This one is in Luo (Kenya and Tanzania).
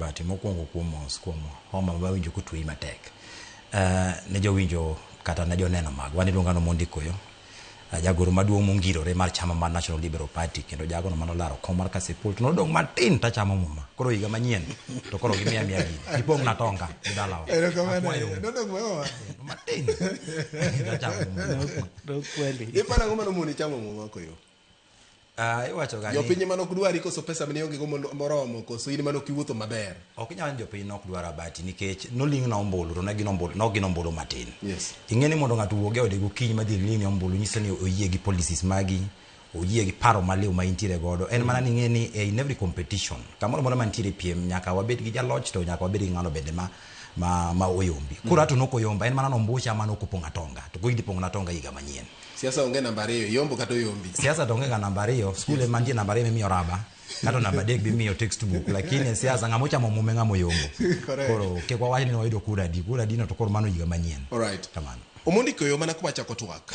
Abati mokwongo kuom mos kuom homa mawinjo kotweyi matek. Ne jowinjo kata ne joneno magwa niluonga ni Omondi Koyo. Jagoro maduong' mongirore mar chama mar National Liberal Party kendo jagono manolaro kom mar Kasipul to nodong' matin tachamo muma. Koro higa manyien to koro gimiya miya gini. Gipong' na tonga gi dalawa. Erokamano. Akwayo Nodong' mama. matin tachamo muma. Nokweli. Iparo ang'o mane omoni chamo muma koyo? Ah, iwacho ga ni Jopiny mane ok dwari koso pesa mane ionge go moromo koso in mane ok iwuotho maber. Ok inyal ni jopiny nok dwar Abati nikech noling' na ombulu to ne gin ombulu nok gin ombulu matin. Yes. Ing'e ni mondo ng'ato owuog e ode gokinyi madhi ling'ni ombulu nyiso ni oyie gi policies magi, oyie gi paro maliw ma intiere godo. En mana ni ing'e ni in every competition, kamoro amora mantiere piem nyaka wabed gi jaloch to nyaka wabed gi ng'ano bende ma ma oyombi. Koro ato nok oyomba, en mana nombucha mane ok opong'o atonga to koro idhi pong'ona atonga higa manyien. Siasa onge namba ariyo, iyombo kata oyombi. Siasa to onge ga namba ariyo, skul ema nitie namba ariyo mimiyo raba, kata namba adek bimiyo textbook, lakini e siasa ng'ama ochamo mume ng'ama oyombo. Correct. Koro kik wawach ni wayudo kura adi, kura adi no to koro mano higa manyien. Alright. Kamano. Omondi Koyo mana kuma chako twak.